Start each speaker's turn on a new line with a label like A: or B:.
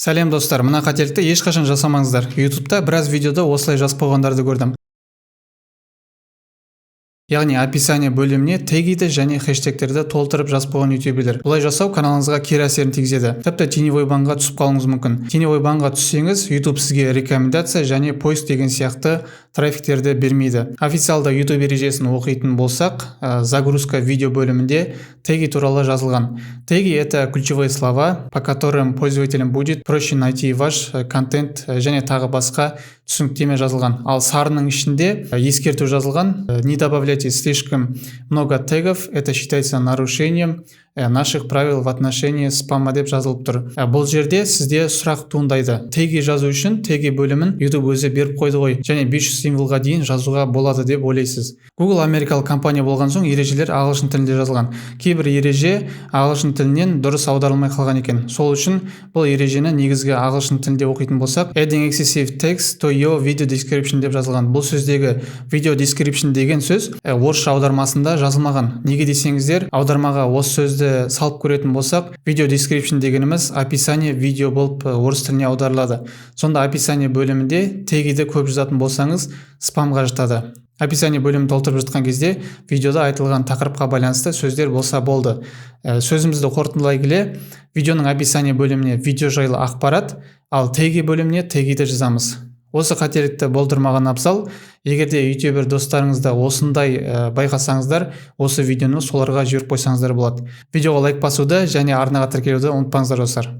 A: Сәлем, достар! Мына қателікті ешқашан жасамаңыздар. Ютубта біраз видеода осылай жазып қойғандарды көрдім, яғни описание бөліміне тегиді және хэштегтерді толтырып жазып қойған ютуберлер. Бұлай жасау каналыңызға кері әсерін тигізеді, тіпті теневой банға түсіп қалуыңыз мүмкін. Теневой банға түссеңіз, YouTube сізге рекомендация және поиск деген сияқты трафиктерді бермейді. Официалды YouTube ережесін оқитын болсақ, загрузка видео бөлімінде теги туралы жазылған. Теги — это ключевые слова, по которым пользователям будет проще найти ваш контент, және тағы басқа түсініктеме жазылған. Ал сарының ішінде ескерту жазылған: «Не добавляйте слишком много тегов, это считается нарушением наших правил в отношении спама» деп жазылып тұр. Бұл жерде сізде сұрақ туындайды: теги жазу үшін теги бөлімін YouTube өзі беріп қойды ғой және 500 символға дейін жазуға болады деп ойлайсыз. Google америкалық компания болған соң, ережелер ағылшын тілінде жазылған. Кейбір ереже ағылшын тілінен дұрыс аударылмай қалған екен. Сол үшін бұл ережені негізгі ағылшын тілінде оқитын болсақ, «adding excessive tags to your video description» деп жазылған. Бұл сөздегі video description деген сөз орысша аудармасында жазылмаған. Неге десеңіздер, аудармаға осы сөзді салып көретін болсақ, video description дегеніміз описание видео болып орыс тіліне аударылады. Сонда описание бөлімінде тегиді көп жазатын болсаңыз, спамға жатады. Описание бөлімін толтырып жатқан кезде видеода айтылған тақырыпқа байланысты сөздер болса болды. Сөзімізді қорытындылай келе, видеоның описание бөліміне видео жайлы ақпарат, ал теги бөліміне тегиді жазамыз. Осы қателікті болдырмаған абзал. Егер де ютубер достарыңызда осындай байқасаңыздар, осы видеоны соларға жіберіп қойсаңыздар болады. Видеоға лайк басуды және арнаға тіркелуді ұмытпаңыздар, достар.